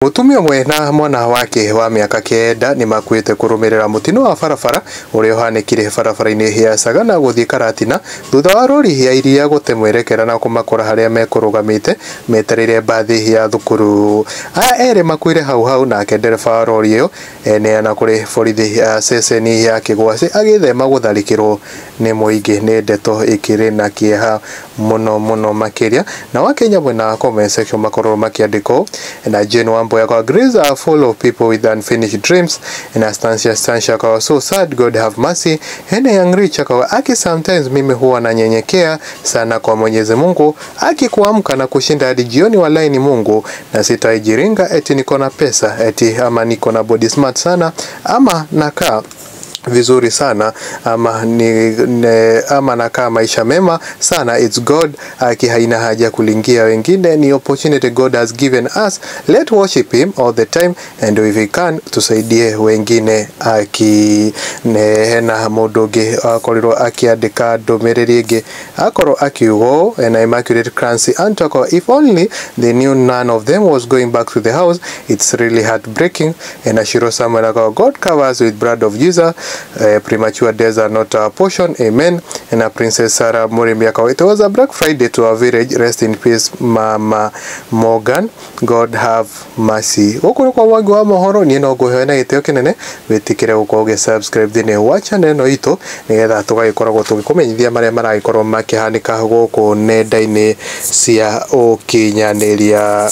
Mũtumia ũmwe na mwana wake wa mĩaka 9 nĩ makuĩte kũrũmĩrĩra mũtino wa barabara ũrĩa ũhanĩkire barabara-inĩ ya Sagana gũthiĩ Karatina thutha wa rori ya iria gũte mwerekera na kũmakora harĩa mekũrũgamĩte metereire mbathi ya thukuru. Aya erĩ makuire hau hau, nake ndereba wa rori ĩyo eneana kũrĩ borithi ya ceceni ya Kĩgwacĩ agĩthema gũtharĩkĩrwo nĩ mũingĩ. Nĩ ndeto ĩkĩrĩ na kĩeha mũno mũno makĩria, na Wakenya mwena wa comment section makorwo makĩandĩkwo na Jane Wambo yakwa, "Graves are full of people with unfinished dreams." Na Stansia Stansia akawa, "So sad, God have mercy." Hene Young Rich akawa, "Aki sometimes mimi huwa nanyenyekea sana kwa Mwenyezi Mungu, aki kuamka na kushinda hadi jioni, walai ni Mungu, na sitaijiringa eti niko na pesa eti ama niko na body smart sana ama nakaa vizuri sana ama, ama nakaa maisha mema sana. It's God. Aki haina haja kulingia wengine, ni opportunity God has given us. Let worship him all the time and if we can, tusaidie wengine." Aki ne hena mũndũ ũngĩ akorirwo akĩandĩka ndũmĩrĩri ĩngĩ, akorwo akiuga ũũ, na Immaculate Clancy Antoko, "If only they knew none of them was going back to the house. It's really heartbreaking." Na Shiro Samuel akawa, "God covers with blood of Jesus. Premature deaths are not our portion. Amen." Na Princess Sarah Murimi akawa, "It was a Black Friday to our village. Rest in peace, Mama Morgan. God have mercy." Gũkũ nĩ kwa Mwangi wa Mohoro. Niĩ no ngũhe na gĩtĩo kĩnene wĩtĩkĩre gũkorwo ũgĩ subscribe thĩinĩ wa channel ĩno itũ, nĩgetha tũgagĩkoragwo tũgĩkũmenyithia marĩa maragĩkorwo makĩhanĩka gũkũ nenda-inĩ cia ũkinyanĩria.